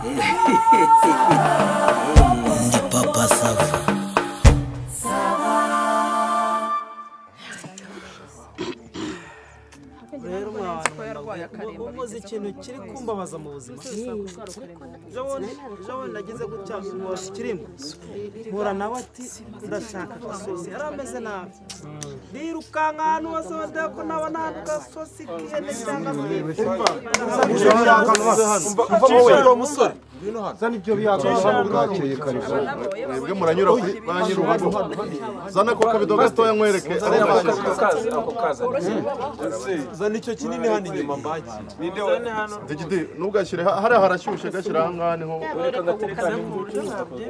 Ndi Papa Sava. Rero umuzi ikintu kiri kumbabaza mu buzima. Ejo nageze gutya kirimo mpura nawe ati ndashaka agasosi, yari ameze nabi, ndirukanka ahantu hose badaya ko nabona ahantu gasosi k'ihene cyangwa musore. Zana ibyo biyaga bwakeye kare. Mwebwe muranyura kuri ba nyir'urugo. Zana ko kabido gatoya nkwereke. Ako kaza. Zana icyo kinini hano inyuma mbaki. Digidi ntugashyire hariya harashyushye, gashyira aha ngaha niho.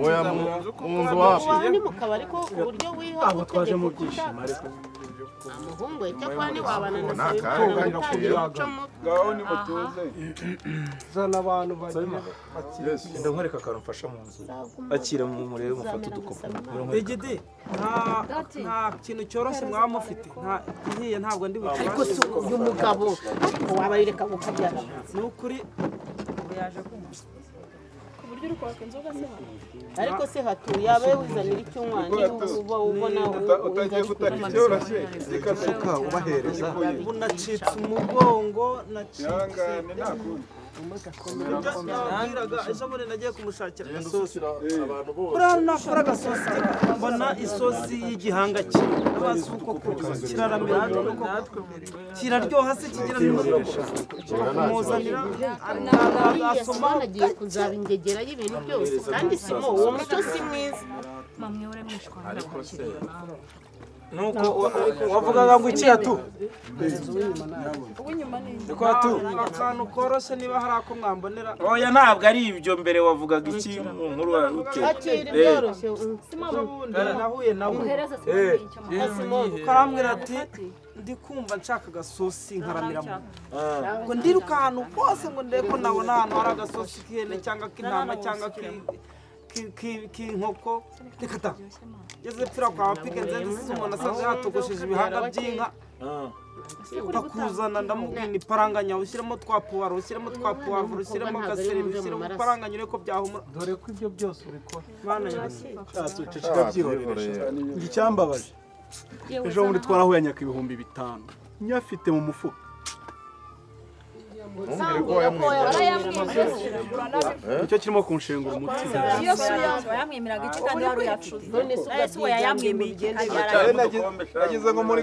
Oya mu nzu wapi? Ni mu kabari ko ku buryo wiha. Abo twaje mu byishimo ariko. Umuhungu cyakwa ni wabana na se. Ngaho ni mutuze. Zana abantu bagiye. Ndamwereka akantu mfasha mu nzu. Akira mu murebe mufate udukopo. Digidi nta kintu cyoroshye mwaba mufite. Nta ihiye ntabwo ndi buke. Ariko si uyu mugabo wabayireka gukabyara. Ni ukuri ariko se hatuye abe wizanira icyumwa uba ubona utagiye gutaka icyoroshye isuka ubahereza. Ubu nacitse umugongo, nacitse nabwiraga ejo bundi nagiye kumushakira agasosi. Buriya nakora agasosi mbona isosi y'igihanga cye abazi uko kiraramira kiraryoha se kigira kumuzanira asoma agiye kuzaba ingegera y'ibintu byose kandi simo uwo muco si mwiza. Nuko wavugaga ngo iki atu? Niko atu? Akantu koroshye niba hari ako mwambonera. Oya ntabwo ari ibyo mbere wavugaga iki mu nkuru wa Rute. Akira byoroshye. Nahuye nawe. Karambwira ati ndi kumva nshaka agasosi nkaramira mu. Ngo ndiruka ahantu hose ngo ndebe ko nabona ahantu hari agasosi k'ihene cyangwa k'intama cyangwa k'inkoko. Reka ta. Ngeze pfira kwa pike nzenze umuntu asanzwe yatogosheje ibihanga by'inka. Ndakuzana ndamubwira ni paranganya ushyiremo twa puwaro, ushyiremo twa puwavuro, ushyiremo gasereri, ushyiremo paranganya ureko byahumura. Dore ko ibyo byose ubikora. Mana yanjye. Ceceka byihorere. Icyambabaje. Ejo bundi twarahuye nyaka 5000 nyafite mu mufuka. Icyo kirimo kunshengura umutima. Yamwemeraga iki kandi wari uyafite? Ese we yayamwemeye igenda yagize ngo muri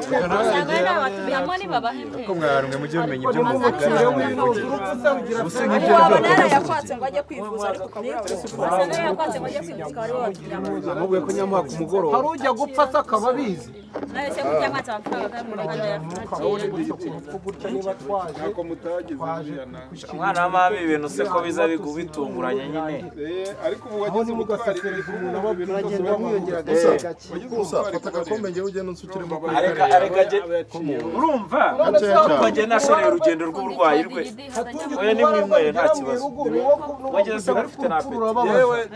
ko mwarumwe mujye mumenya ibyo muvuga. Ubuse nk'ibyo wabona yarayakwatse ngo ajye kwivuza ariko ukabura. Yarayakwatse ngo ajye kwivuza akaba ariwe watumye. Amubwiye ko nyamuha ku mugoroba. Hari ujya gupfa se akaba abizi. Nawe se kurya mwatse amafaranga kandi niba twaje umwana w'amami ibintu se ko biza bitunguranye nyine. Ariko ubu wagize ubutwari muragenda mwiyongera gake gake. Fata agakombe ngewe ugenda unsukiremo. Areka urumva uko agenda ashoreye urugendo rw'uburwayi rwe. Oya ni mwinyweye nta kibazo. Wageze se ufite na apeti.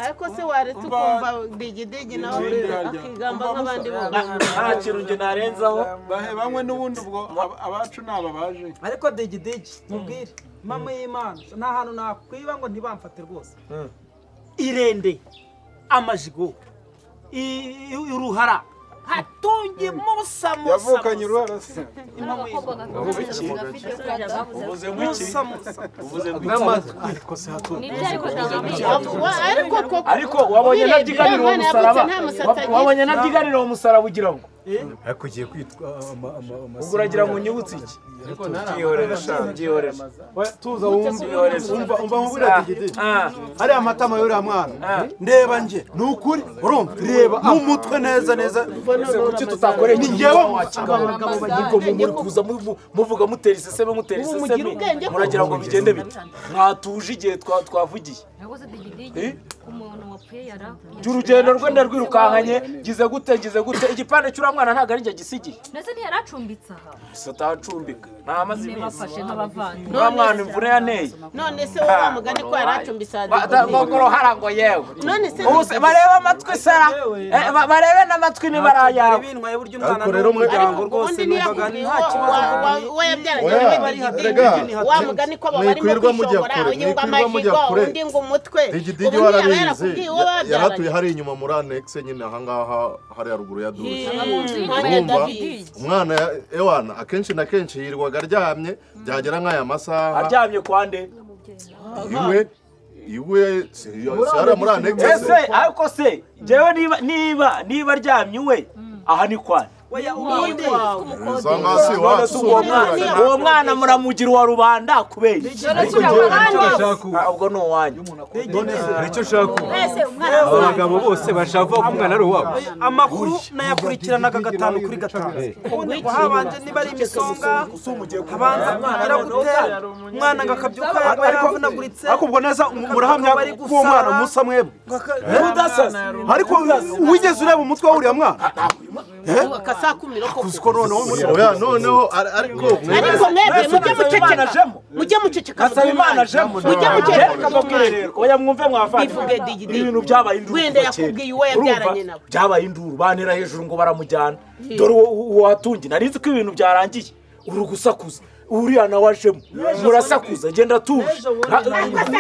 Ariko se waretse ukumva digidigi nawe akigamba nk'abandi bose. Nta kintu nge narenzaho. Bahe bamwe n'ubundi ubwo abacu naba baje. Ariko digidigi mubwire mama y'Imana nta hantu nakwiba ngo ntibamfate rwose. Irende amajigo uruhara hatunge musa musa yavukanye uruhara se. Uvuze ngwiki? Uvuze ngwiki? Ariko wabonye nabyiganira uwo musaraba, wabonye nabyiganira uwo musaraba ugira ngo ariko ugiye kwitwa ubwo uragira ngo unyibutse iki? Byihorere sha, byihorere. Tuza wumva umva nkubwira digidi. Hariya amatama y'uriya mwana ndeba nje ni ukuri urumva reba n'umutwe neza neza. Kuki tutakoreye iki ngewe ubwo muri kuza muvuga mutera iseseme mutera iseseme muragira ngo bigende bite? Mwatuje igihe twavugiye. Urugendo rwe ndarwirukankanye ngize gute ngize gute igipande cy'uriya Uriya mwana ntabwo ari njye gisigiye. Ndetse ntiyaracumbitse aha. Se atacumbika ntamaze iminsi. Bafashe nk'abavandimwe. Uriya mwana imvune yaneye. None se wowe mugani ko yaracumbitse aha? Ngo uruhara ngo yewe. None se barebe amatwi sara, barebe n'amatwi niba ari ayawe. Ariko rero mwe umuryango rwose numvaga nta kibazo. We yabyaranye wa mugani ko barimo kwishongora, uyu ngo amajigo, undi ngo umutwe. Digidigi warabizi yaratuye hari inyuma muri annexe nyine aha ngaha hari haruguru ya dushe. Umwana ewana akenshi na kenshi yirwaga aryamye, byagera nk'aya masaha aryamye kwande iwe sara muri annexe. Ese ariko se jewe niba aryamye iwe aha ni kwande. Uwo mwana muramugira uwa rubanda kubera iki? Ubwo ni uwanyu. Icyo ushaka abagabo bose bashaka ko umwana ari uwabo. Amakuru nayakurikiranaga 5 kuri 5. Ubundi habanje niba ari imisonga habanza kugira gute umwana ngo akabyuka yavunaguritse. Ariko ubwo neza murahamya ko uwo mwana musa mwebwe. Ariko wigeze ureba umutwe w'uriya mwana? Oya noneho ariko mwebwe mujye muceceka, mujye muceceka. Asaba Imana jemo. Mujye muceceka. Oya mwumve mwavanye. Ibintu byabaye induru. Wenda yakubwiye uwo yabyaranye nawe. Byabaye induru banera hejuru ngo baramujyana. Dore uwo watungi nari nzi ko ibintu byarangiye. Uri gusakuza. Uriya nawe ajemo. Murasakuza genda tuje.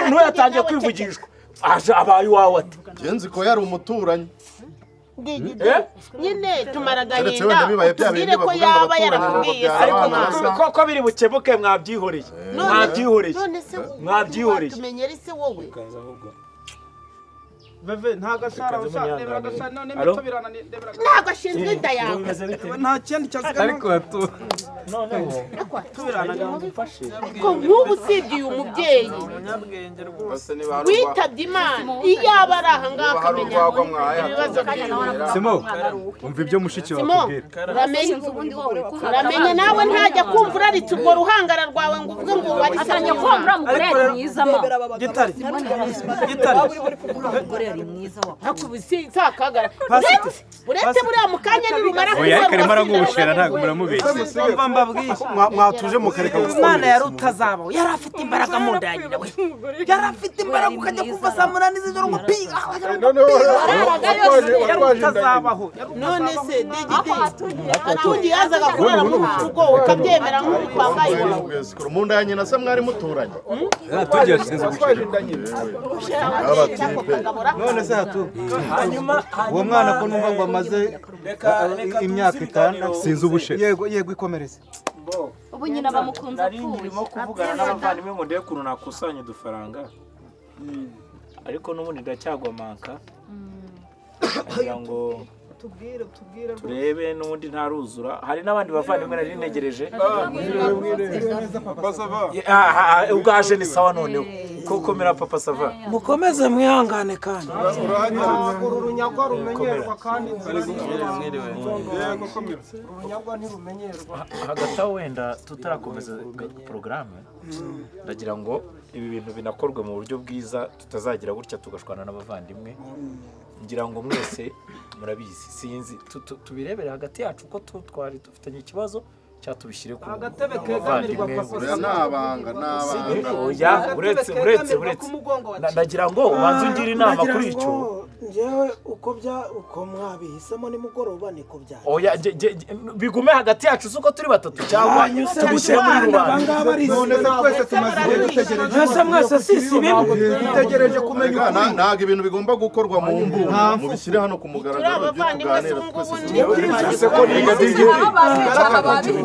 Ntuyatangiye kwivugishwa. Aje abaye iwawe ati. Genzi ko yari umuturanyi. Nyine tumara agahinda tubwire ko yaba yarakubwiye. Ariko koko biri bukebuke mwabyihoreye. Mwabyihoreye. Mwabyihoreye. Tumenyere se wowe. Veve nta gashara ndebera gashara none mito birananiye ndebera. Ntabwo ashinzwe inda yawe. Nta kindi cyasigaye. Ariko atu noneho ariko nk'ubu usibye uyu mubyeyi witabye Imana iyo aba ari aha ngaha akamenya ibibazo by'uyu. Simo umva ibyo mushiki wawe akubwira. Uramenye nawe ntajya kumva uraritse urwo ruhangara rwawe ngo uvuge ngo wari atangiye kumva umugore yari mwiza ma. Gitari gitari sakagara uretse buriya mukanya nirumara oya ariko arimo aragubushera ntabwo muramubeshya. Mwatuje mukareka umwana yari utazabaho, yari afite imbaraga mu nda ya nyina we, yari afite imbaraga ukajya kuva saa 8 z'ijoro ngo piga yari utazabaho. None se digidi atungi yazaga kurara mu rugo ukabyemera nk'ukwambaye iwawe. Mu nda ya nyina se mwari muturanye? Atungi yashinzwe ubushera. None se hatu uwo mwana ko numva ngo amaze imyaka 5 sinzi ubushera. Yego yego ikomereze. Ubu nyina bamukunze apfuye. Ndimo kuvugana n'abavandimwe ngo ndebe ukuntu nakusanya udufaranga. Ariko n'ubundi ndacyagwamanka kugira ngo tubwire turebe n'ubundi ntaruzura. Hari n'abandi bavandimwe nari ntegereje. Ubwaje ni sawa noneho. Kokomera papa sava. Mukomeze mwihangane kandi. Urunyagwa rumenyerwa kandi urunyagwa ntirumenyerwa. Hagati aho wenda tutarakomeza porogaramu, ndagira ngo ibi bintu binakorwe mu buryo bwiza tutazagira gutya tugashwana n'abavandimwe. Ngira ngo mwese murabizi sinzi tubirebere hagati yacu ko twari dufitanye ikibazo cyatubishyire ku agatebe kegamirwa papa. Nabanga nabanga. Oya uretse ndagira ngo ubanze ungire inama kuri icyo. Njyewe uko bya uko mwabihisemo nimugoroba niko bya. Oya bigume hagati yacu suko turi batatu cyangwa tubishyire muri rubanda. None se twese tumaze dutegereje. Mwese mwese si bimwe dutegereje kumenya ukuri. Ntabwo ibintu bigomba gukorwa mu mbu mubishyire hano ku mugaragaro ibyo tuganira twese.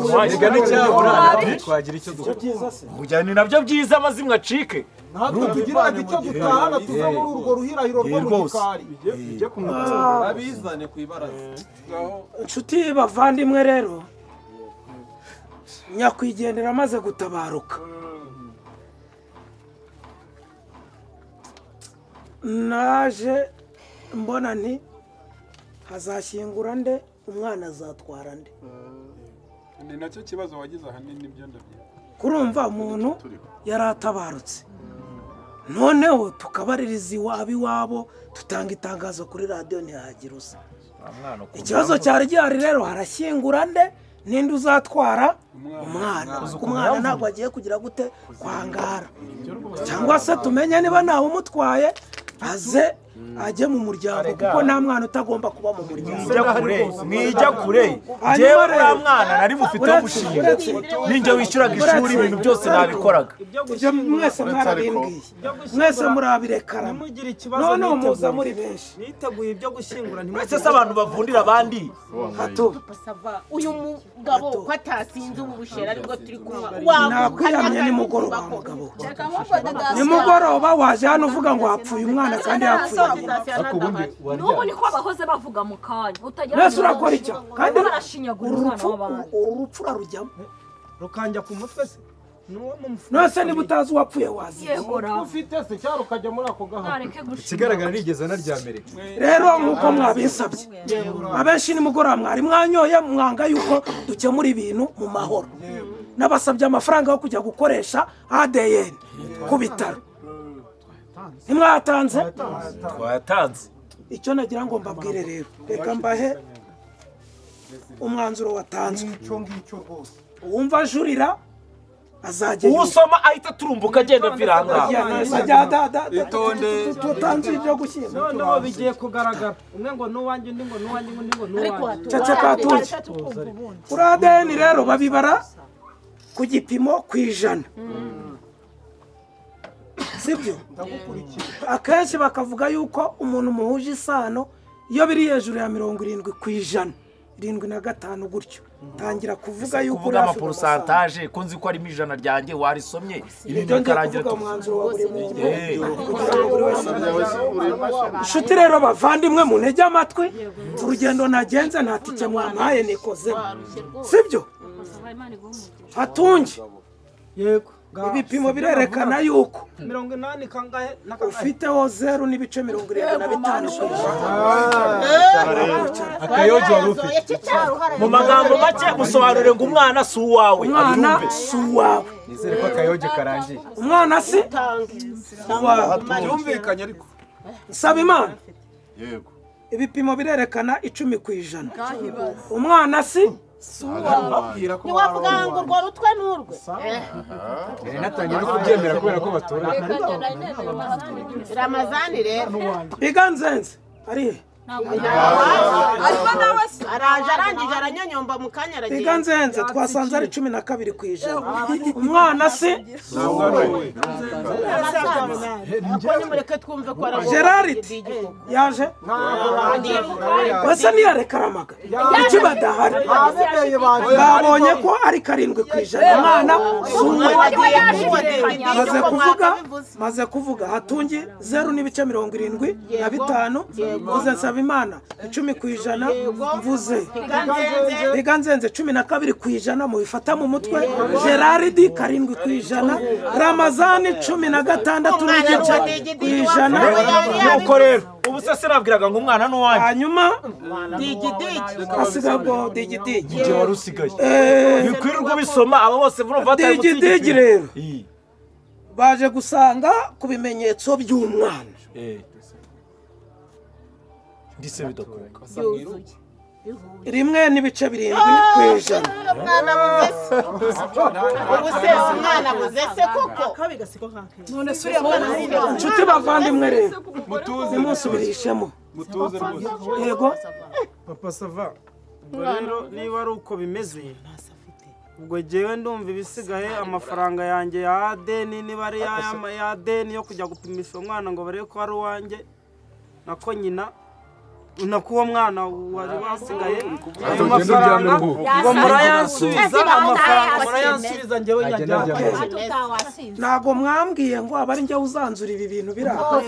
Twagira icyo dukora. Ni nabyo byiza amazimwe acike. Natwe tugiraga icyo dutahana tuza muri urwo ruhirahiro rwo mu gikari. Abizane ku ibaraza. Inshuti bavandimwe rero, nyakwigendera amaze gutabaruka naje mbona nti hazashyingura nde, umwana azatwara nde. Ni nacyo kibazo wagize ahanini ibyo ndabyo. Kurumva umuntu yaratabarutse, noneho tukabaririza iwabo iwabo, tutanga itangazo kuri radiyo ntihagira usa. Ikibazo cyari gihari rero, harashyingura nde, ninde uzatwara umwana? Umwana ntabwo agiye kugira gute kwangara, cyangwa se tumenye niba ntawe umutwaye aze ajye mu muryango, kuko nta mwana utagomba kuba mu muryango. Mwijya kure, njyewe uriya mwana nari mufiteho umushinga, ninjye wishyuraga ishuri, ibintu byose nabikoraga. Ibyo mwese mwarabimbwiye, mwese murabirekana, none muza muri benshi. Niteguye ibyo gushyingura. Uretse se abantu bavundira abandi. Uyu mugabo ko atasinze ubu bushera aribwo turi kunywa. Nakwiyamye nimugoroba mugabo, nimugoroba waje hano uvuga ngo hapfuye umwana kandi yapfuye. N'ubu niko bahoze bavuga mu kanya. Nese urakora icyo kandi uru rupfu urarujyamo rukanjya ku mutwe se. Nese niba utazi uwapfuye wazi ufite se cyangwa ukajya muri ako gahato. Ikigaragara nigeze anaryamerika. Rero nk'uko mwabisabye abenshi nimugoroba mwari mwanyoye, mwanga yuko dukemura ibintu mu mahoro. Nabasabye amafaranga yo kujya gukoresha ADN ku bitaro, ntimwatanze? Twayatanze. Icyo nagira ngo mbabwire rero, reka mbahe umwanzuro watanzwe. Uwumva ajurira azajya usoma ahita turumbuka agenda viranga. Tutanze ibyo gushyingura. Noneho bigiye kugaragara, umwe ngo n'uwanjye, undi ngo n'uwanjye, undi ngo n'uwanjye. Ceceka tuzi. Kuri ADN rero babibara ku gipimo ku 100. Sibyo? Akenshi bakavuga yuko umuntu muhuje isano iyo biri hejuru ya 70%, 75 gutyo, tangira kuvuga yuko kuvuga ama pourcentage ko nzi ko ari 100 ryanjye warisomye ibintu bikarangira. Umwanzuro wa buri muntu. Inshuti rero bavandimwe, muntege amatwi, urugendo nagenze nta tike mwampaye nikoze, sibyo? Hatungi. Yego. Ibipimo birerekana yuko 80 kangahe ufiteho 0.75%. Akayogi wari ufite. Mu magambo make musobanure ngo umwana si uwawe. Umwana si uwawe. Nizere ko akayogi karangiye. Umwana si uwawe. Byumvikanye ariko. Nsaba Imana. Yego. Ibipimo birerekana 10%. Umwana si ntiwavuga ngo urwo rutwe n'urwe. Natangiye no kubyemera kubera ko batora. Ramazani rero Biganzenze ari araje arangije aranyonyomba mu kanya aragiye. Biganzenze twasanze ari 12%. Umwana si Gerard yaje basa niyarekaramaga iki badahari babonye ko ari 7%. Umwana si uwe. Maze kuvuga hatungi 0.75, mvuze Nsabimana 10%, mvuze Biganzenze 12% mubifata mu mutwe, Gerard 7%, Ramazani 16.5%. Nuko rero ubu se sinabwiraga ngo umwana n'uwanjye. Hanyuma asigabwo digidigi igihe wari usigaye bikwirirwa ubisoma aba bose murumva digidigi. Rero baje gusanga ku bimenyetso by'umwana ndise bidakuka 1.7%. Inshuti bavandimwe rero nimusubirishemo. Yego Papa Sava, ubwo rero niba ari uko bimeze, ubwo jyewe ndumva ibisigaye amafaranga yanjye ya ADN, niba ari ya ADN yo kujya gupimisha umwana ngo barebe ko ari uwanjye nako nyina nako uwo mwana wari wasigaye, ayo mafaranga ngo murayansubiza, amafaranga murayansubiza njyewe nyajyana. Ntabwo mwambwiye ngo aba ari njye uzanzura ibi bintu biraha.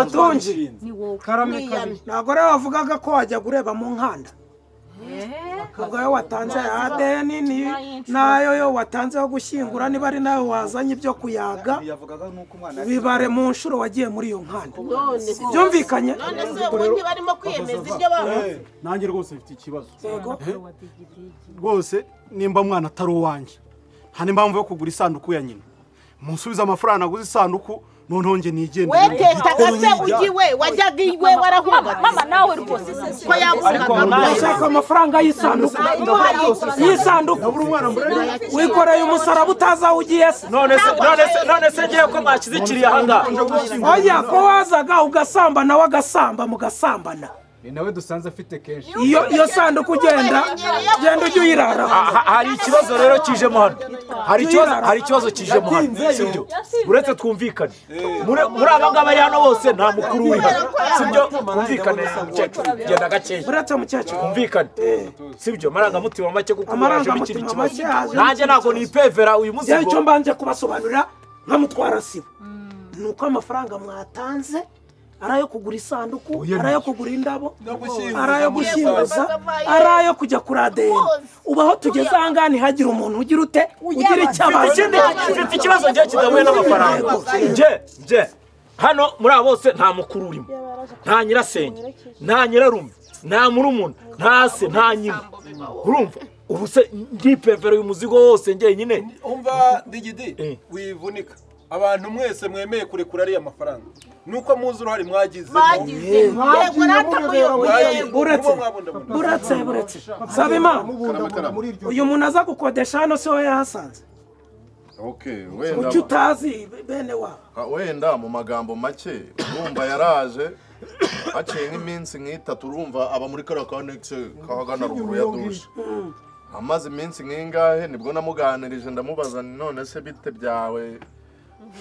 Atungi ntabwo rero wavugaga ko wajya kureba mu nkanda, ubwo yo watanze ADN nayo yo watanze yo gushyingura, niba ari nayo wazanye ibyo kuyaga bibare mu nshuro wagiye muri iyo nkanda. Byumvikanye? Nanjye rwose mfite ikibazo rwose, nimba mwana atari uwanjye nta n'impamvu yo kugura isanduku ya nyina. Munsubize amafaranga naguze isanduku noneho nge nigende. Wetetaga se ugiwe wajyaga iwe warahunga. Mama nawe rwose ko yabungaga. Ndashaka amafaranga y'isanduku. Y'isanduku. Wikoreye umusaraba utazi aho ugiye se. None se ngiye ko mwashyize ikiriya aha ngaha. Oya ko wazaga ugasamba nawe agasamba mugasambana. Ni nawe dusanze afite kenshi. Iyo sanduku ugenda genda ujye uyirara. Hari ikibazo rero kijemo hano. Hari ikibazo kijemo hano. Sibyo? Uretse twumvikane. Muri aba ngaba ari hano bose nta mukuru uri hano. Sibyo? Twumvikane mukecuru. Genda gakeya. Uretse mukecuru. Twumvikane. Sibyo? Amarangamutima make kuko waje bikiri ikibazo. Nanjye ntabwo nipevera uyu muzigo. Icyo mbanje kubasobanurira nkamutwara sibo. Nuko amafaranga mwatanze arayo kugura isanduku, arayo kugura indabo, arayo gushyinguza, arayo kujya kuri ADN. Ubaho tugeze ahangaha ntihagire umuntu ugira ute ugira icyabazo. Mfite ikibazo ngiye kidahuye n'amafaranga. Nge hano muri abo bose nta mukuru urimo, nta nyirasenge, nta nyirarume, nta murumuna, nta se, nta nyina. Urumva ubu se ndipevera uyu muzigo wose njyenyine. Umva Digidi wivunika. Abantu mwese mwemeye kurekura ariya mafaranga nuko muzi uruhare mwagize. Buretse Sabima, uyu muntu aza gukodesha hano se we yahasanze. Okay, wenda kuki utazi bene wabo? Wenda mu magambo make urumva yaraje haciye nk'iminsi nk'itatu, urumva aba muri kariya ka annexe kahagana ruguru ya dushe. Amaze iminsi nk'ingahe nibwo namuganirije ndamubaza none se bite byawe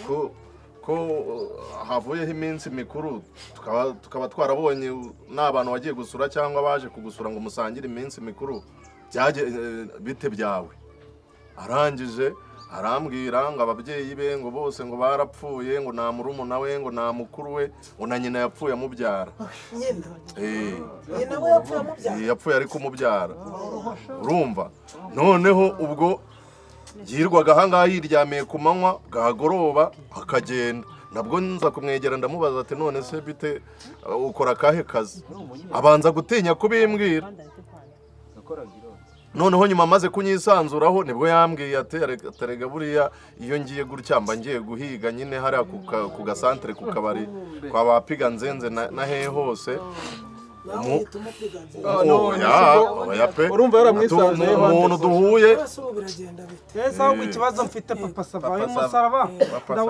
ko havuyeho iminsi mikuru tukaba twarabonye n'abantu wagiye gusura cyangwa baje kugusura ngo musangire iminsi mikuru bite byawe. Arangije arambwira ngo ababyeyi be ngo bose ngo barapfuye, ngo nta murumuna we, ngo nta mukuru we, ngo na nyina yapfuye amubyara. Nyina we yapfuye amubyara? Yapfuye ariko umubyara. Urumva noneho ubwo yirwaga ahangaha yiryamiye ku manywa bwagoroba akagenda. Nabwo nza kumwegera ndamubaza ati none se bite ukora akahe kazi? Abanza gutinya kubimbwira. Noneho nyuma amaze kunyisanzuraho nibwo yambwiye ati atarega buriya iyo ngiye gutya mba ngiye guhiga nyine hariya ku gasantere ku kabari kwa bapiga nzenze na hehe hose. Urumva yaramwisanzuye umuntu duhuye. Ese ahubwo ikibazo mfite papa Sava uyu musaraba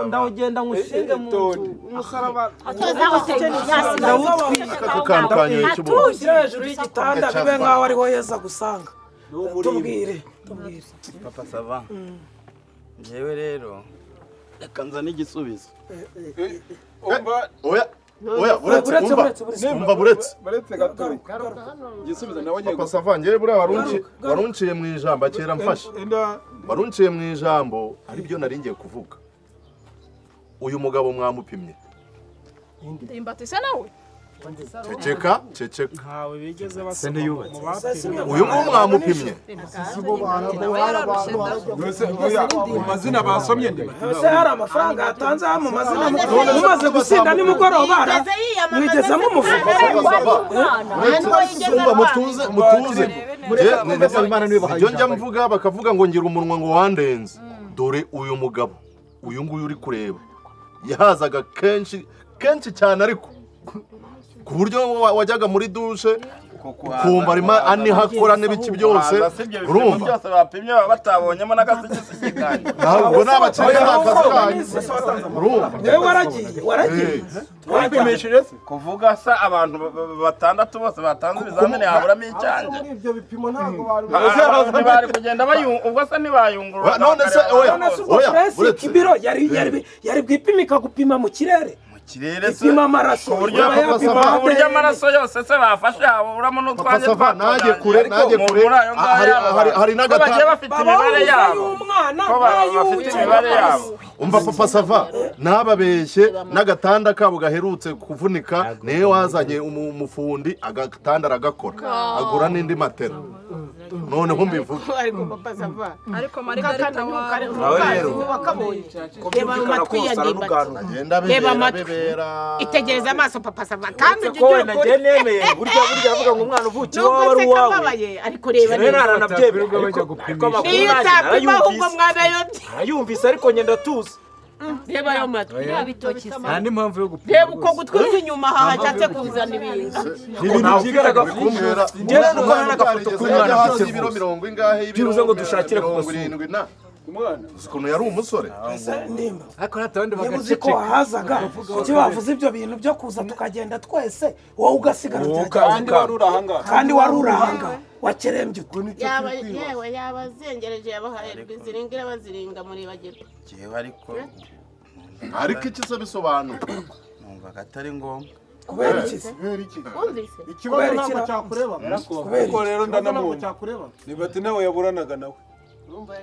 ndawugenda nkushinge mu nzu umusaraba ndawutwika hejuru y'igitanda bibe nkaho ariho Yesu agusanga. Tubwire Papa Sava, njyewe rero reka nzane igisubizo. Oya oya, uretse umva buretse gato igisubizo nawe ngiye. Papa Sava ngiye buriya warunciye mu ijambo kera mfashe. Warunciye mu ijambo ari byo nari ngiye kuvuga. Uyu mugabo mwamupimye. Ndimbati se nawe? Ceceka. Ntawe bigeze basoma. Uyu nguyu mwamupimye. Mu mazina basomye ndi. Ese hari amafaranga yatanze mu mazina mumaze gusinda nimugoroba mwigeze mumuvuga. Mutuze mutuze. Ibyo njya mvuga bakavuga ngo ngira umunwa ngo wandenze. Dore uyu mugabo uyu nguyu uri kureba yahazaga kenshi kenshi cyane, ariko ku buryo wajyaga muri dushe kumva arimo anihakora n'ibiki byose. Urumva byose bapimye batabonyemo n'agasigisi kanyu. Ntabwo n'abakiriya n'akazi kanyu. Urumva yewe waragiye wapimishije se kuvuga se abantu batandatu bose batanze ibizamini haburamo icyanjye. Ibyo bipimo ntabwo bari kugenda ubwo se ntibayungurura. None se oya oya ibiro yari bwipimika gupima mu kirere. Ipima amaraso ku buryo amaraso yose se bafashe haburamo n'utwanjye najye kure najye kure hari n'agatanga bafite imibare yabo bafite imibare yabo. Umva Papa Sava nababeshye n'agatanda kabo gaherutse kuvunika niwe wazanye umufundi agatanda aragakora agura n'indi matera. Noneho mbivuga ariko Papa Sava ariko Margarita wakabonye reba mu matwi ya Ndimbati, reba amatwi itegereza amaso Papa Sava kandi ujye ugira ukuri. Nemeye burya avuga ngo umwana uvukiye iwawe ari uwawe, ariko reba neza aranabyemera ariko amakuru niyo utapima ahubwo mwanayobye arayumvise ariko ngenda tuzi. Reba ayo matwi. Nta n'impamvu yo gupima. Reba uko gutwi kw'inyuma hahashatse kuzana ibintu. Ibintu byigaragaza. Njyewe nuko nta n'agafoto k'umwana mfite ibiro mirongo ingahe y'ibiro byibuze ngo dushakire ku gasura. 70 na. Uzi ukuntu yari umusore. Ndimba. Ariko n'abandi Niba uzi ko bagaceceka. wahazaga kuki bavuze ibyo bintu byo kuza tukagenda twese wowe ugasigara Kandi wari uri ahangaha. Kandi wari uri ahangaha wakerembye ute. Yaba yewe yabazengereje yabahaye rwiziringa irabaziringa muribagirwa. Jewe ariko Ariko iki se bisobanura? Numvaga atari ngombwa. Kubera iki se? Wumvise? Ikibazo ntabwo cyakureba. Kuko rero ndanamwumva. Nibati nawe yaburanaga nawe.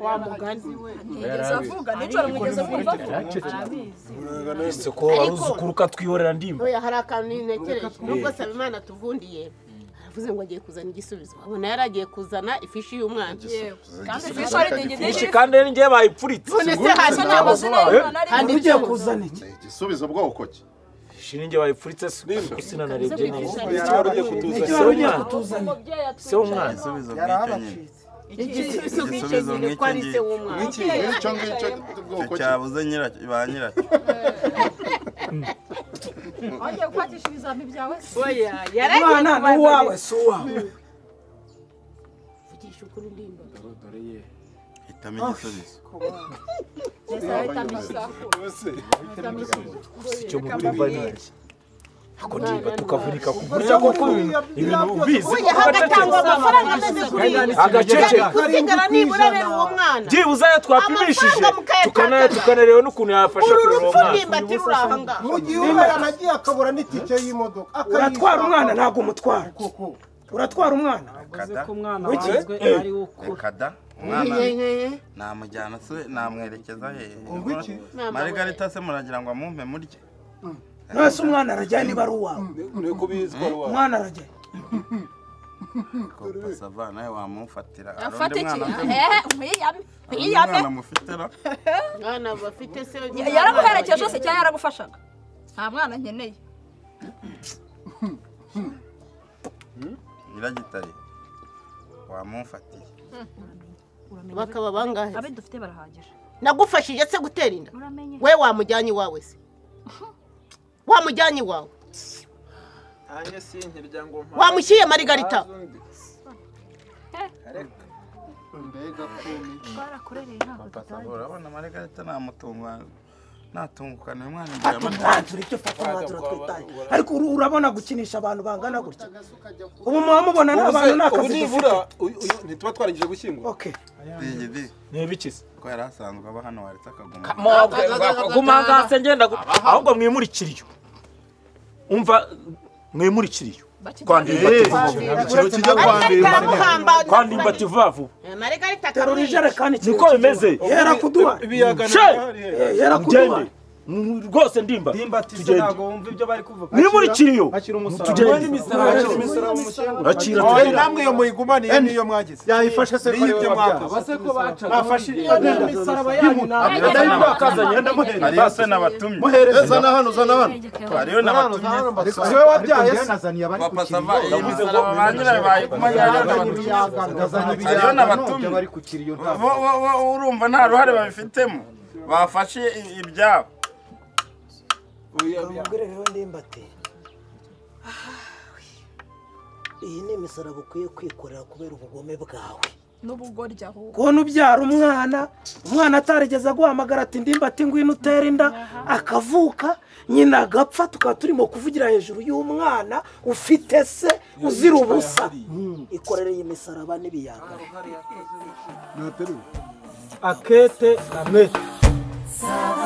Wa mugani. Ntigeze avuga nijoro mwigeze mwumva avuga. Ese ko wari uzi ukuri ukatwihorera ndimba. Oya hari akantu ntekereje nubwo Sabimana tuvundiye aravuze ngo agiye kuzana igisubizo abona yari agiye kuzana ifishi y'umwana. Kandi ifishi ari digidigi. Ifishi kandi ari njye bayipfuritse. None se handitse Ugiye kuzana iki? Igisubizo bwoko ki? Ifishi ni njye bayipfuritse sinanarebye neza. Iki wari ugiye kutuzanira. Iki wari ugiye kutuzanira. Se w'umwana. Igisubizo nk'icyo nyine. Igisubizo nk'icyo nyine ko ari se w'umwana. Nk'icyo ngicyo bwoko ki? Cyabuze nyiracyo ba nyiracyo. Wagiye gufatisha ibizami byawe se? Oya yaragiye Umwana ni uwawe si uwawe. Vugisha ukuri ndimba. Hitamo igisubizo. Icyo mutumva ni iki? Ako ndimba tukavunika ku buryo koko ibintu ubizi. Oya hagatangwa amafaranga ameze kuriya. Agaceceka. Gusigara nibura rero uwo mwana. Byibuze ayo twapimishije Amafaranga tukanareba n'ukuntu yafasha Uru kurera uwo rupfu mwana. ndimba ati ruri ahangaha. Mu gihe umwana agiye akabura n'itike y'imodoka. Uratwara umwana ntabwo umutwara. Uratwara umwana. Kada. Ko umwana wanzwe ari ukura. Kada. Umwana namujyana se namwerekeza hehe? Margarita se muragira ngo amumpe murye? None umwana arajya niba ari uwawe. Niko bizwi ari uwawe. Umwana arajya. Papa Sava nawe wamumfatira. Afate iki? Nkwiyame. Nkwiyame. Umwana mufitera. Mwana bafite se Yaramuherekeje se cyangwa yaragufashaga? Nta mwana nkeneye. Nyiragitare. Wamumfatiye. Bakaba bangahe? Abe dufite barahagije. Nagufashije se gutera inda? We wamujyanye iwawe se? Wamujyanye iwawe? Wamushyiriye Margarita? Papa Sava urabona Margarita namutunga natungukana uyu mwana Fata umwanzuro ibyo fata umwanzuro twitaye. Ariko urabona gukinisha abantu bangana gutya. Ubu muhamubona n'abantu nakazi Ubu nibura ntituba twarangije gushyingura. Okay. Digidi. Ni ibiki se? Ko yari asanzwe aba hano waretse akaguma. Guma ngase ngenda ahubwo mwimurikire iyo. Umva mwimurikire iyo. Kwandimba Ikintu kijya kwandimba. Kwandimba vuba vuba. Margarita Terura ijerekani Niko bimeze. Yera kuduha. Yera kuduha. Rwose ndimba. Ndimba ati se ntabwo wumva ibyo bari kuvuga. Mwimurikire iyo. Tugende. Akira tugende. Namwe iyo muyigumaniye niyo mwagize. Yayifashe se ko Nibyo mwakoze. Base ko bacaga. Nafashe Imisaraba yanyu Hariyo se nabatumye. Zana hano zana hano. Hariyo nabatumye. Siwe wabyaye se. Papa Sava iyi misaraba ba nyirayo bayigumanye hariyo nabatumye. Hariyo nabatumye. Bo urumva nta ruhare babifitemo. Bafashe ibyabo. Mubwire rero ndimba ati iyi ni imisaraba ukwiye kwikorera kubera ubugome bwawe. N'ubugoryi ahubwo. Kubona ubyara umwana, umwana atarigeze aguhamagara ati ndimba ati ngwino utere inda, akavuka nyina agapfa tukaba turimo kuvugira hejuru y'umwana ufite se uzira ubusa. Ikorere iyi misaraba n'ibiyanga. Akete na mete. Sawa.